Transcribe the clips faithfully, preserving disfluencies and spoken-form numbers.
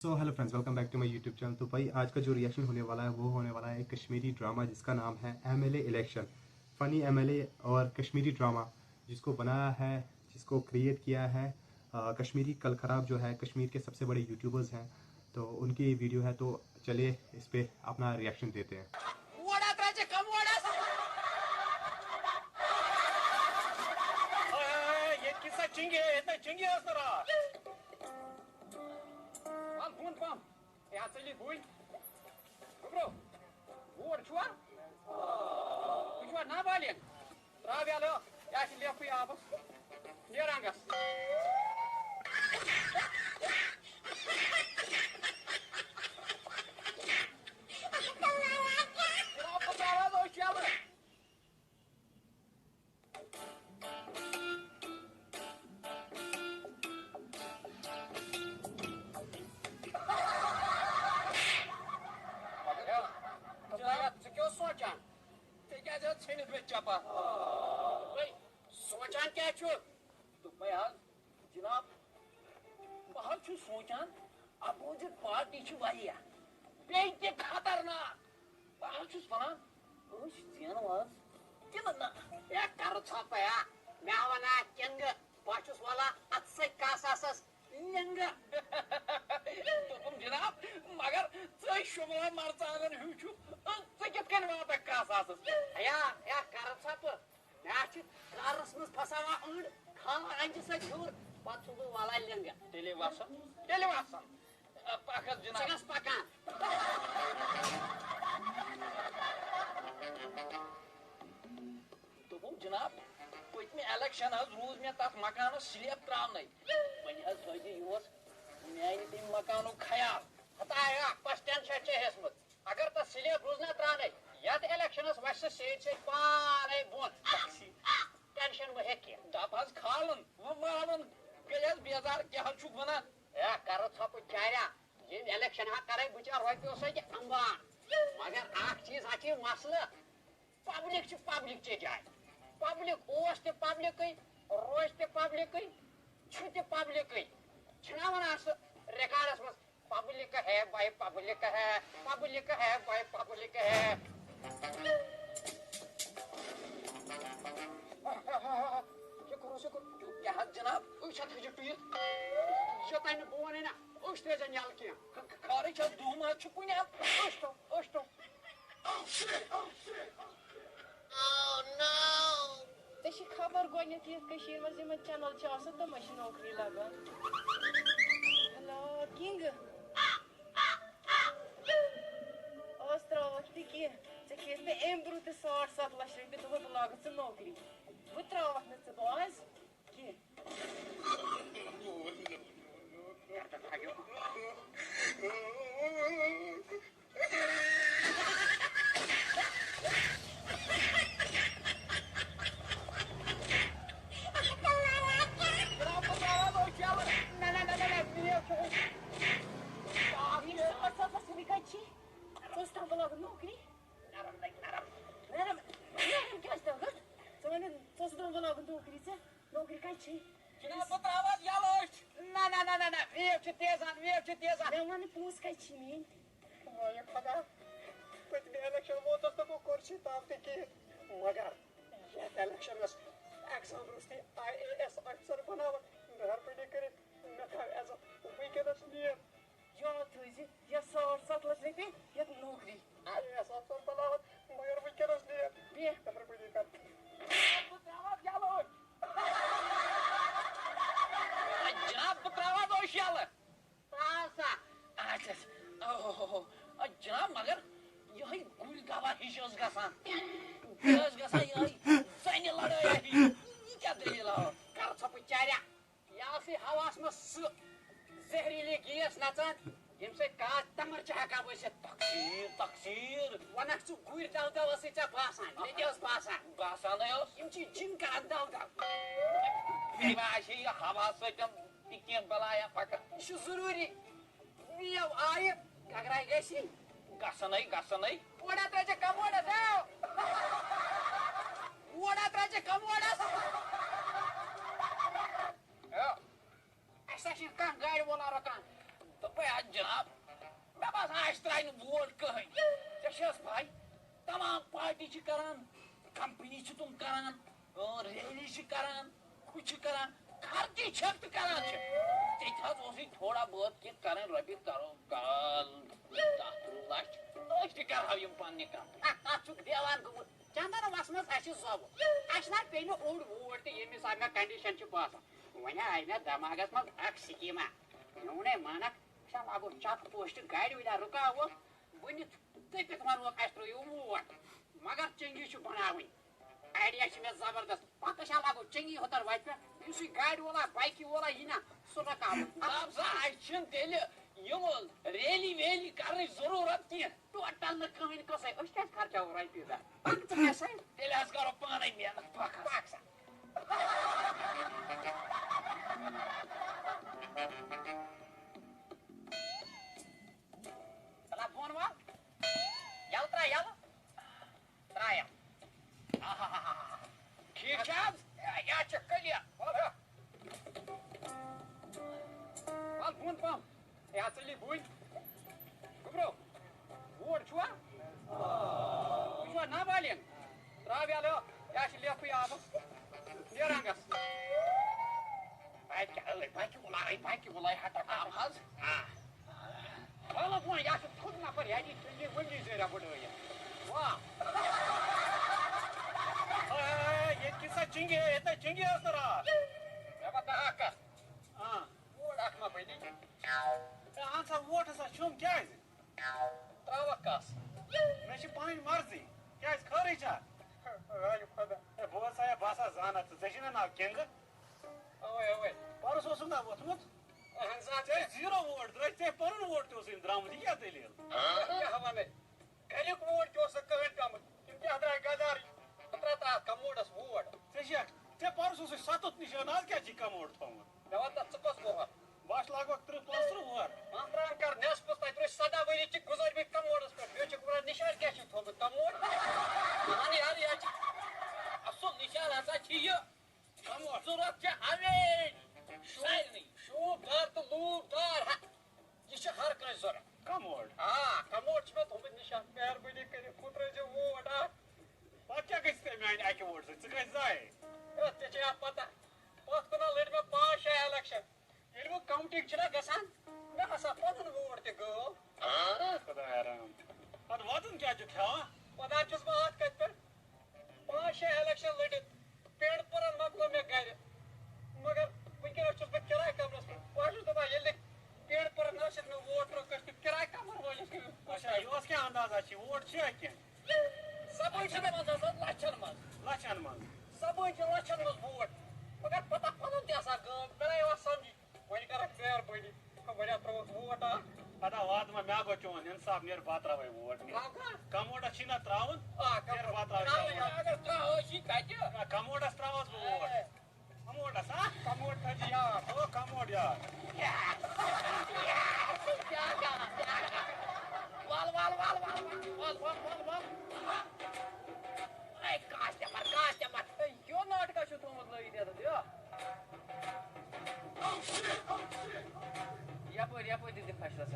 So hello friends, welcome back to my YouTube channel. तो भाई, आज का जो रिएक्शन होने वाला है, वो होने वाला है एक कश्मीरी ड्रामा जिसका नाम है एमएलए इलेक्शन। फनी एमएलए और कश्मीरी ड्रामा जिसको बनाया है, जिसको क्रिएट किया है अ, कश्मीरी कल खराब, जो है कश्मीर के सबसे बड़े यूट्यूबर्स हैं, तो उनकी वीडियो है। तो चलिए इस पे अपना रिएक्शन देते हैं। ووٹ اَتھ ترٛاوِ ژےٚ کَم ووٹ اَتھ؟ ہے، ہے، ہے، ییٚتہِ کِژھ سا چِنٛگی، ییٚتہِ نَے چِنٛگی ٲس نہٕ راتھ۔ وَل بۄن پَہَم۔ ہے، ہا، ژٔلِتھ بۄن۔ گوٚبرو، ووٹ چھُوا؟ تُہۍ چھُوا نابالغ؟ ترٛاو یَلہٕ، یہِ ہا چھِ لیفٕے آبَس۔ نیر اَنٛگَس۔ ترٛاو، بہٕ ترٛاوٕ حظ أچھ یَلہٕ۔ مگر جناب، ژٕ کیٛاہ اوس سونٛچان؟ ژےٚ کیٛازِ ٲس ژھیٚنِتھ مےٚ چپا؟ ہے، سونٛچان کیٛاہ چھُ؟ دوٚپمَے حظ، جناب، بہٕ حظ چھُس سونٛچان، اَپوزِٹ پارٹی چھِ واریاہ، بیٚیہِ تہِ خطرناک۔ بہٕ حظ چھُس وَنان، أسۍ زینو حظ کِنہٕ نہ؟ ہے، کَرٕ ژھۄپہٕ ہا، مےٚ ہا وَنان کِنٛگہٕ، بہٕ حظ چھُس وَلان اَتھٕ سۭتۍ کَس آسَس لِنٛگہٕ۔ دوٚپُن، جناب، مگر ژٕ شُملا مرژٕوانٛگن ہیوٗ چھُکھ، ژٕ کِتھ کٔنۍ واتَکھ کَس آسَس؟ ہے، ہے، کَرٕ ژھۄپہٕ، مےٚ ہا چھِ کَرَس منٛز پھساوان أنٛڈ، کھالان اَنٛجہِ سۭتۍ ہیوٚر، پَتہٕ چھُس بہٕ وَلان لِنٛگہٕ۔ تیٚلے وَسَن، تیٚلہِ وَسَن۔ پَکھ حظ جناب۔ ژٕ گژھ پَکان۔ دوٚپُن، جناب، پٔتمہِ الیکشن حظ روٗز مےٚ تَتھ مکانَس سلیب ترٛاونَے۔ وۄنۍ حظ حٲجی یہِ اوس میٛانہِ تَمہِ مکانُک خیال۔ ہتا اکھ بس ٹینشن چھےٚ ہیٚژمٕژ۔ اگر تَتھ سلیب روٗز نہ ترٛاونَے، یَتھ الیکشنَس وَسہِ سُہ سیٖٹہِ سۭتۍ پانَے بۄن۔ ٹینشن مہ ہیٚکہِ۔ دَپ حظ کھالُن، وۄنۍ مالُن۔ گٔیَس بیزار، کیٛاہ حظ چھُکھ وَنان؟ ہے، کَرٕ ژھۄپہٕ چاریا، ییٚمہِ الیکشن ہا کَرَے بہٕ ژےٚ رۄپیو سۭتۍ اَمبار۔ مگر اَکھ چیٖز ہا چھِ یہِ مسلہٕ، پبلک چھِ پبلک چے جایہِ۔ پبلک اوس تہِ پبلکٕے، روزِ تہِ پبلکٕے، چھُ تہِ پبلکٕے۔ چھِنہ وَنان سُہ ریکارڈس منٛز، "پبلک ہے بھائی، پبلک ہے، پبلک ہے بھائی، پبلک ہے۔" شُکر، شُکر۔ کیٛاہ حظ جناب، أسۍ چھا تھٔجہِ ٹُیِتھ؟ یوٚتام نہٕ بہٕ وَنَے نہ، أسۍ ترٛٲے زٮ۪ن یَلہٕ کینٛہہ۔ خ-، خ-، خٲرٕے چھا دُہہ ما چھُ کُنہِ اَتھ؟ أسۍ تو، أسۍ تو۔ ژےٚ چھِ خبر گۄڈٕنٮ۪تھ یَتھ کٔشیٖرِ منٛز یِمَن چینل چھِ آسان، تِمَن چھِ نوکری لگان۔ Hello, king. آز ترٛاوَتھ نہٕ کینٛہہ۔ ژےٚ کھیٚیَتھ مےٚ اَمہِ برٛونٛہہ تہِ ساڑ سَتھ لَچھ رۄپیہِ، دوٚپُکھ بہٕ لاگَتھ ژٕ نوکری۔ بہٕ ترٛاوَتھ نہٕ ژٕ، بہٕ آز کینٛہہ۔ یِم ساڑ سَتھ لَچھ رۄپیہِ کَتہِ چھی؟ ژٕ اوس دَپان بہٕ لاگہٕ نوکری۔ نرم، نرم۔ نرم، نرم کیٛازِ لاگَکھ؟ ژٕ وَن مےٚ، ژٕ اوسُکھ دَپان بہٕ لاگہٕ نوکری، ژےٚ نوکری کَتہِ چھی؟ جناب، بہٕ ترٛاوٕ حظ یَلہٕ أچھ۔ نہ، نہ، نہ، نہ، نہ، ویو چھِ تیزان، ویو چھِ تیزان۔ مےٚ وَن نہٕ پونٛسہٕ کَتہِ چھی میٛٲنۍ؟ وایہِ خۄدا، پٔتمہِ الیکشن ووتُس نہٕ بہٕ کُرسی تام تہِ کِہیٖنۍ۔ مگر یَتھ الیکشنس ایگزام روٚستُے آئی اے ایس آفیسر بناوان، مہربٲنی کٔرِتھ مےٚ تھاو عزت۔ وٕنکیٚنس نیر۔ یاد تھٲیزِ، یَتھ ساڑ سَتھ لَچھ رۄپیہِ، یَتھ نوکری۔ آئی اے ایس آفیسر بناوان، مگر وٕنکیٚنس نیر۔ بیٚیہِ؟ مہربٲنی کٔرِتھ۔ بہٕ ترٛاوَتھ یَلہٕ أچھ۔ جناب، بہٕ ترٛاوَتھ أچھ یَلہٕ۔ ترٛاو سا۔ اچھا، اچھا۔ اوہ، اوہ، اوہ۔ آ، جناب، مگر یِہوٚے گُرۍ دوا ہِش ٲس گژھان۔ یہِ ٲس گژھان یِہوٚے زَنہِ لڑٲے ہِش۔ یہِ کیٛاہ دٔلیٖل آو؟ کر ژھۄپہٕ چاریا۔ یہِ آسٕے ہواہَس منٛز سُہ زہریٖلی گیس نژان، ییٚمہِ سۭتۍ کاژ تَمَر چھِ ہٮ۪کان ؤسِتھ۔ تقسیٖر، تقسیٖر۔ وَنَکھ ژٕ گُرۍ دَو دَو ٲسٕے ژےٚ باسان، مےٚ تہِ ٲس باسان۔ باسانٕے اوس۔ یِم چھِ جِن کران دَو دَو۔ تَمہِ آیہِ چھِ یہِ ہوا سۭتۍ تہِ کینٛہہ بَلایا پَکان۔ یہِ چھُ ضروٗری۔ ویو آیہِ، گگراے گژھِ۔ گژھنَے، گژھنَے۔ ووٹ ہا ترٛٲے ژےٚ کَم ووٹ ہا ترٛاو۔ ووٹ ہا ترٛٲے ژےٚ کَم ووٹ ہا۔ ہے، اَسہِ ہا چھِنہٕ کانٛہہ گاڑِ وولا رُکان۔ تہٕ ہے جناب، مےٚ باسان، اَسہِ ترٛایہِ نہٕ ووٹ کٕہٕنۍ۔ ژےٚ چھےٚ حظ پَے، تمام پارٹی چھِ کران، کمپنی چھِ تِم کران، اۭں، ریلی چھِ کران، ہُہ چھِ کران، خرچی چھَکھ تہٕ کران چھِ۔ ژےٚ تہِ حظ اوسُے تھوڑا بہت کینٛہہ کرٕنۍ، رۄپیہِ کرو کال دَہ تٕرٛہ لَچھ، أسۍ تہِ کرہاو یِم پننہِ کمپنی۔ اَتھ چھُکھ دیوان گوٚمُت۔ چندن وسمٕژ اَسہِ زۄبُ۔ اَسہِ نہ پیٚیہِ نہٕ اوٚڑ ووٹ تہِ، ییٚمہِ حساب مےٚ کنڈیشن چھِ باسان۔ وۄنۍ آیہِ مےٚ دٮ۪ماغس منٛز اکھ سکیٖما۔ میونٕے مانکھ، أسۍ ہا لاگو چک پوسٹ گاڑِ وٕنہِ رُکاوو، ؤنِتھ دٔپِتھ ونوکھ اَسہِ ترٲیِو ووٹ۔ مگر چنگی چھُ بناوٕنۍ۔ آیڈیا چھِ مےٚ زبردست۔ پتہٕ أسۍ ہا لاگو چنگی ہوتر وتہِ پٮ۪ٹھ، یُس یہِ گاڑِ وول آسہِ، بایکہِ وول آسہِ، یہِ نہ، سُہ رُکاوو۔ دپ سا، اَسہِ چھِنہٕ تیٚلہِ یِم ریلی ویلی کرنٕچ ضروٗرت کینٛہہ۔ ٹوٹل نہٕ کٕہٕنۍ قٕصے، أسۍ کیٛازِ خرچاوو رۄپیہِ دَہ؟ پَکھ ژٕ مےٚ سۭتۍ۔ تیٚلہِ حظ کرو پانے محنت، پکھ حظ۔ پَکھ سا۔ تَلہ بۄن وَل۔ یَلہٕ ترٛاو، یَلہٕ۔ ترٛاو یَلہٕ۔ آہا۔ ٹھیٖک چھا حظ؟ یا، یا چھِ clear۔ وَل ہا۔ وَل بۄن پَہَم۔ ہے، اَتھ ژٔلِی بُنۍ۔ گوٚبرو، ووٹ چھُوا؟ تُہۍ چھُوا نابالغ؟ ترٛاو یَلہٕ، یہِ چھِ لیفٕے آبَس۔ نیران گژھ۔ ہے، کیٛاہ ٲے، باقی وُلارَے، باقی وُلارَے ہَٹا۔ آو حظ؟ آ۔ وَلہٕ بۄن، یہِ چھُ تھوٚد نفر، یہِ ہا یی چِنٛگی ؤنٛگی زیرہ بُڈٲیِتھ۔ واہ۔ ہے، ہے، ہے، ییٚتہِ کِژھ سا چِنٛگی، ییٚتہِ نَے چِنٛگی ٲس نہٕ راتھ۔ مےٚ وَن تہٕ اَکھ کَتھ۔ آ۔ ووٹ اکھ ما بنی؟ ہے، اہن سا، ووٹ ہسا چھُم، کیازِ؟ تراوکھ کس؟ مےٚ چھِ پنٕنۍ مرضی، کیازِ خٲرٕے چھا؟ اے خۄدا۔ ہے، بوز سا، ہے، بہٕ ہسا زانتھ ژٕ، ژےٚ چھُے نا ناو کنگہٕ؟ اوے، اوے۔ پرُس اوسُم نا ووٚتھمُت؟ اہن سا، ژےٚ ٲسۍ زیٖرو ووٹ درٛٲے، ژےٚ پنُن ووٹ تہِ اوسُے نہٕ درٛامُت، یہِ کیٛاہ دٔلیٖل؟ کیٛاہ ونے؟ گریُک ووٹ تہِ اوس نہٕ کٕہٕنۍ پیومُت۔ تِم کیٛاہ درٛاے غدار؟ بہٕ ترٛاوٕ تتھ کموڈس ووٹ۔ ژےٚ چھِ اکھ، ژےٚ پرُس اوسُے ستُتھ نِشان، از کیٛازِ چھُے کموڈ تھومُت؟ مےٚ وَن تہٕ ژٕ کۄس وُہَر؟ بہٕ ہا چھُس لگ بگ تٕرٛہ پانٛژتٕرٛہ وُہَر۔ مان ترٛان کر نٮ۪صفَس، تَتہِ روٗدۍ سَداہ ؤری چھِ گُزٲرمٕتۍ کموڈَس پٮ۪ٹھ۔ مےٚ چھُ وَنان نِشان کیٛاہ چھُے تھوٚومُت کموڈ؟ اَہَن یارٕ، یہِ حظ چھِ اَصٕل نِشان ہسا چھِ یہِ۔ کموڈ۔ ضوٚرَتھ چھِ ہمیشہِ شوٗب، سارنٕے۔ شوٗب دار تہٕ لوٗب دار۔ ہا، یہِ چھِ ہر کٲنٛسہِ ضوٚرَتھ۔ کموڈ۔ آ، کموڈ چھِ مےٚ تھوٚومُت نِشان۔ مہربٲنی کٔرِتھ، ہُہ ترٛٲیزِ ووٹ اَتھ۔ پَتہٕ کیٛاہ گژھِ ژےٚ میٛانہِ اَکہِ ووٹہٕ سۭتۍ؟ ژٕ گژھِ ضایع۔ ہے، ژےٚ چھےٚ یا پَتہ، پَتھ کُنَتھ لٔڑۍ مےٚ پانٛژھ شےٚ election۔ ییٚلہِ وۄنۍ counting چھِنہ گژھان، مےٚ ہسا پنُن ووٹ تہِ گٲو۔ خۄدایا رحم۔ پتہٕ وَدُن کیٛاہ چھُکھ ہٮ۪وان؟ پتہٕ حظ چھُس بہٕ اَتھ کَتھِ پٮ۪ٹھ۔ پانٛژھ شےٚ election لٔڑِتھ، پینڈ پٔرن مۄکلٲو مےٚ گرِ۔ مگر وٕنکیٚنَس چھُس بہٕ کِراے کمرَس پٮ۪ٹھ۔ بہٕ حظ چھُس دَپان، ییٚلہِ نہٕ پینڈ پٔرن آسہِ، مےٚ ووٹ ترٛوو کٲنٛسہِ تہِ، کِراے کمرٕ وٲلِس کیٛاہ؟ اچھا، یہِ اوس کیٛاہ اندازا چھِ؟ ووٹ چھِ یا کینٛہہ؟ سپٲرۍ چھِ مےٚ منٛز آسان لَچھَن منٛز۔ لَچھَن منٛز؟ سپٲرۍ چھِ لَچھَن منٛز ووٹ۔ مگر پتہ پنُن تہِ آسان کٲم، مےٚ نہ یِوان سمجھی۔ وۄنۍ کَرَکھ مہربٲنی، وۄنۍ ہا ترٛووُکھ ووٹ اَکھ۔ اَدا واتہٕ وۄنۍ، مےٚ گوٚو چون اِنصاف، نیر بہٕ ہا ترٛاوَے ووٹ، نیر۔ ترٛاو کَر؟ کَموڈَس چھی نہ ترٛاوُن؟ آ، نیر بہٕ ہا ترٛاوَے ترٛاوَے، کَموڈ۔ اگر ترٛاوَے چھی کَتہِ؟ آ، کَموڈَس ترٛاوَس بہٕ ووٹ۔ اے۔ کَموڈَس، ہا؟ کَموڈ تھٲیزِ یاد۔ او، کَموڈ یاد۔ کیٛاہ کَران، کیٛاہ کَران؟ وَل، وَل، وَل۔ اے، کاسٹمر، کاسٹمر۔ اے، یو ناٹکا چھُ تھوٚومُت لٲگِتھ یَتَتھ، یو۔ یپٲرۍ، یپٲرۍ دِتھ فشلس اَتھ۔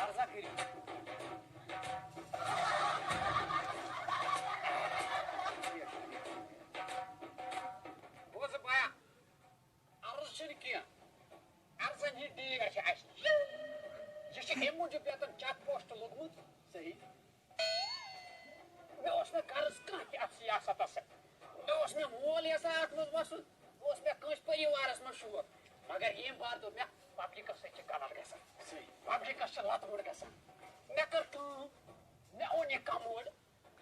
عرضا کٔرِو۔ بوز بایا، عرض چھُنہٕ کینٛہہ۔ عرضن ہِنٛدۍ ڈیٖر چھِ اَسہِ نِش۔ یہِ چھُ اَمہِ موٗجوٗب ییٚتٮ۪ن چیک پوسٹ لوٚگمُت۔ صحیح۔ مےٚ اوس نہٕ غرض کانٛہہ تہِ اَتھ سیاستَس سۭتۍ۔ مےٚ اوس نہٕ مول یَژھان اَتھ منٛز وَسُن، نہ اوس مےٚ کٲنٛسہِ پٔریوارَس منٛز شوق۔ مگر ییٚمہِ بار دوٚپ مےٚ، پبلِکَس سۭتۍ چھِ غلط گژھان۔ صحیح۔ پبلِکَس چھِ لَتہٕ مۄڑ گژھان۔ مےٚ کٔر کٲم، مےٚ اوٚن یہِ کَموڈ،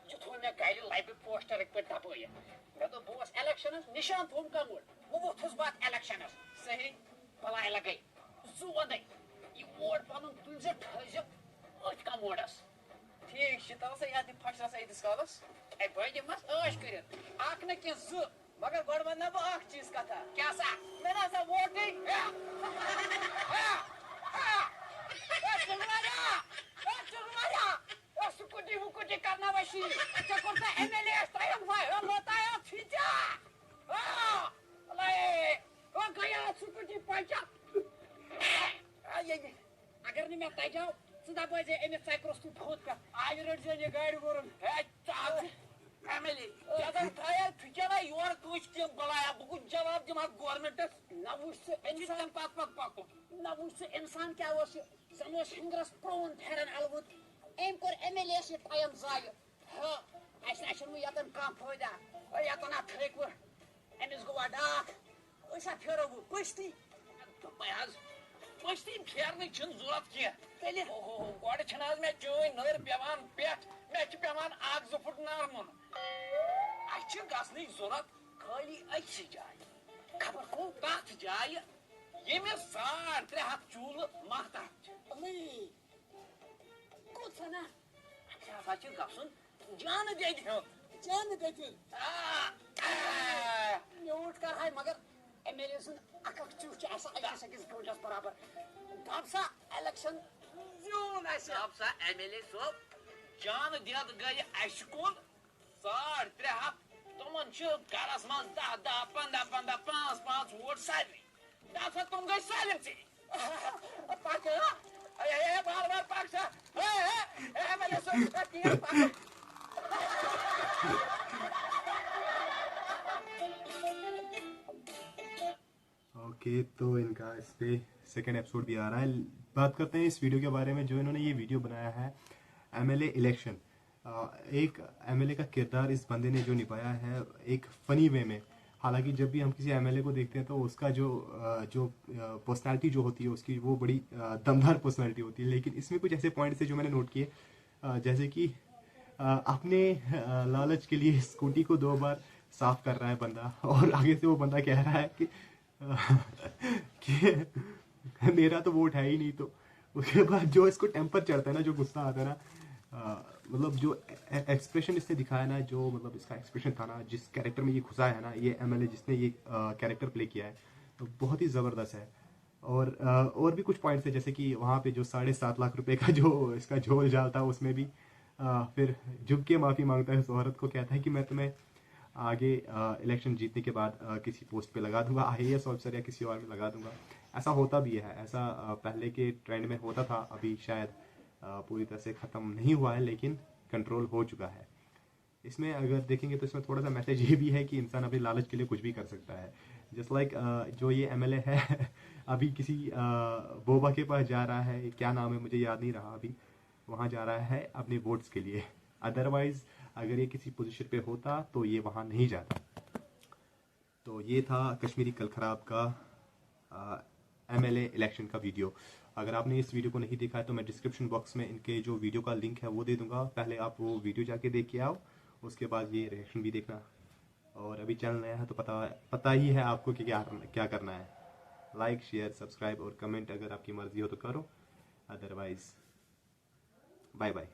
یہِ تھوٚو مےٚ گَرِ لَبہِ پوسٹَرٕکۍ پٲٹھۍ دَبٲیِتھ۔ مےٚ دوٚپ، بہٕ اوسُس الیکشنَس، نِشان تھوٚوُم کَموڈ۔ بہٕ ووٚتھُس پَتہٕ الیکشنَس۔ صحیح۔ بلاے لگے۔ زُو وَنے۔ یہِ ووٹ پَنُن تُلۍ زِ، تھٲیزِ أتھۍ کَموڈَس۔ ٹھیٖک چھُ، تَلہٕ سا یَتھ دِ پھَشرَس أتِس کالَس۔ اے، بہٕ دِمَس عٲش کٔرِتھ۔ اَکھ نہٕ کینٛہہ، زٕ۔ مگر گۄڈٕ وَنہٕ نا بہٕ اَکھ چیٖز کَتھا۔ کیٛاہ سا؟ مےٚ نہ سا ووٹٕے۔ ہے، ہے، ہے۔ ہے، ژٕ مَریا۔ ہے، ژٕ مَریا۔ ہے، سکوٗٹی وُکوٗٹی کَرناوَے شیٖرِتھ۔ ژےٚ کوٚر سا ایم ایل اے یَس ترٛاوَن وَے۔ ہے، لوٚتایو فِجا۔ آ۔ او گیا سکوٹی پنچر۔ اگر نہٕ مےٚ تَجاو، ژٕ دَبٲے زِ أمِس ژَکہِ روٚستُے تھوٚد پٮ۪ٹھ۔ آز رٔٹۍ زِ یہِ گاڑِ وورُن۔ ہے، ژٕ آو ژٕ ایم ایل اے۔ ژےٚ زَن تھایَے فِکر ہے یورٕ کٲنٛسہِ کینٛہہ بَلایا، بہٕ کُس جواب دِمہٕ ہا گورمٮ۪نٛٹَس؟ نہ وٕچھ ژٕ یہِ چھُ اِنسان، تَمہِ پَتہٕ پَتہٕ پَکُن۔ نہ وٕچھ ژٕ اِنسان کیٛاہ اوس یہِ، زَن اوس ہِنٛگرَس پرٛون پھٮ۪رَن اَلوُت۔ أمۍ کوٚر ایم ایل اے یَس یہِ ٹایم ضایع۔ ہا، اَسہِ نہ چھُنہٕ وۄنۍ یَتَن کانٛہہ فٲیدٕ۔ ہے، یَتَن ہا تھٔکۍ وۄنۍ۔ أمِس گوٚوا ڈاکھ۔ أسۍ ہا پھیرو وۄنۍ پٔژھتی۔ دوٚپمَے حظ، پٔژھتی پھیرنٕچ چھِنہٕ ضوٚرَتھ کینٛہہ۔ تیٚلہِ؟ اوہو، گۄڈٕ چھِنہٕ حظ مےٚ چٲنۍ نٔر پٮ۪وان پٮ۪ٹھ، مےٚ چھِ پٮ۪وان اَکھ زٕ فُٹ نَرمُن۔ اَسہِ چھِ گژھنٕچ ضوٚرَتھ خٲلی أکسٕے جایہِ۔ خبر کوٚت؟ تَتھ جایہِ، ییٚمِس ساڑ ترٛےٚ ہَتھ چوٗلہٕ مَحتاط چھِ۔ اَمٕے۔ کوٚت سَنا؟ اَسہِ ہسا چھُ گژھُن جانہٕ دٮ۪دِ ہُنٛد۔ جانہٕ دٮ۪دِ؟ آ، آ۔ میوٗٹھ کَرہاے، مگر ایم ایل اے سُنٛد اَکھ اَکھ چُٹھ چھُ آسان أکِس أکِس گٲنٛٹَس برابر۔ دَپ سا، اِلیکشَن زیوٗن اَسہِ۔ دَپ سا، ایم ایل اے صٲب، جانہٕ دٮ۪د گٔیہِ اَسہِ کُن۔ ساڑ ترٛےٚ ہَتھ، تِمَن چھِ گَرَس منٛز دَہ دَہ، پنٛداہ پنٛداہ، پانٛژھ پانٛژھ ووٹ سارنٕے۔ دَپ سا، تِم گٔے سٲلِم ژےٚ۔ پَکھ، ہے، ہے، ہے، وارٕ وارٕ پَکھ سا۔ ہے، ہے، ہے، ایم ایل اے صٲب، پَکھ کِہیٖنۍ، پَکھ۔ ओके, तो इनका इस पे सेकंड एपिसोड भी आ रहा है। बात करते हैं इस वीडियो के बारे में, जो इन्होंने ये वीडियो बनाया है, एम एल ए इलेक्शन। एक एम एल ए का किरदार इस बंदे ने जो निभाया है एक फ़नी वे में। हालांकि जब भी हम किसी एम एल ए को देखते हैं, तो उसका जो अ, जो पर्सनैलिटी जो होती है उसकी, वो बड़ी अ, दमदार पर्सनैलिटी होती है, लेकिन इसमें कुछ ऐसे पॉइंट्स है जो मैंने नोट किए। अ, जैसे कि अ, अपने अ, लालच के लिए स्कूटी को दो बार साफ कर रहा है बंदा, और आगे से वो बंदा कह रहा है कि कि मेरा तो वोट है ही नहीं। तो उसके बाद जो इसको टेम्पर चढ़ता है ना, जो गुस्सा आता है ना, अ, मतलब जो एक्सप्रेशन इसने दिखाया ना, जो मतलब इसका एक्सप्रेशन था ना, जिस कैरेक्टर में ये घुसा है ना, ये एम एल ए जिसने ये कैरेक्टर प्ले किया है, तो बहुत ही ज़बरदस्त है। और अ, और भी कुछ पॉइंट्स है, जैसे कि वहाँ पे जो साढ़े सात लाख रुपए का जो इसका झोल झाल था, उसमें भी अ, फिर झुक के माफ़ी मांगता है उस औरत को, कहता है कि मैं तुम्हें आगे इलेक्शन जीतने के बाद अ, किसी पोस्ट पे लगा दूंगा, आई ए एस ऑफिसर या किसी और में लगा दूंगा। ऐसा होता भी है, ऐसा अ, पहले के ट्रेंड में होता था, अभी शायद अ, पूरी तरह से ख़त्म नहीं हुआ है, लेकिन कंट्रोल हो चुका है। इसमें अगर देखेंगे तो इसमें थोड़ा सा मैसेज ये भी है कि इंसान अपने लालच के लिए कुछ भी कर सकता है। जस्ट लाइक जो ये एम एल ए है, अभी किसी अ, बोबा के पास जा रहा है, क्या नाम है, मुझे याद नहीं रहा अभी, वहाँ जा रहा है अपने वोट्स के लिए। अदरवाइज अगर ये किसी पोजीशन पे होता तो ये वहाँ नहीं जाता। तो ये था कश्मीरी कल खराब का एम एल ए इलेक्शन का वीडियो। अगर आपने इस वीडियो को नहीं देखा है तो मैं डिस्क्रिप्शन बॉक्स में इनके जो वीडियो का लिंक है वो दे दूंगा, पहले आप वो वीडियो जाके देख के आओ, उसके बाद ये रिएक्शन भी देखना। और अभी चैनल नया है तो पता पता ही है आपको कि क्या क्या करना है। लाइक, शेयर, सब्सक्राइब और कमेंट अगर आपकी मर्जी हो तो करो, अदरवाइज बाय बाय।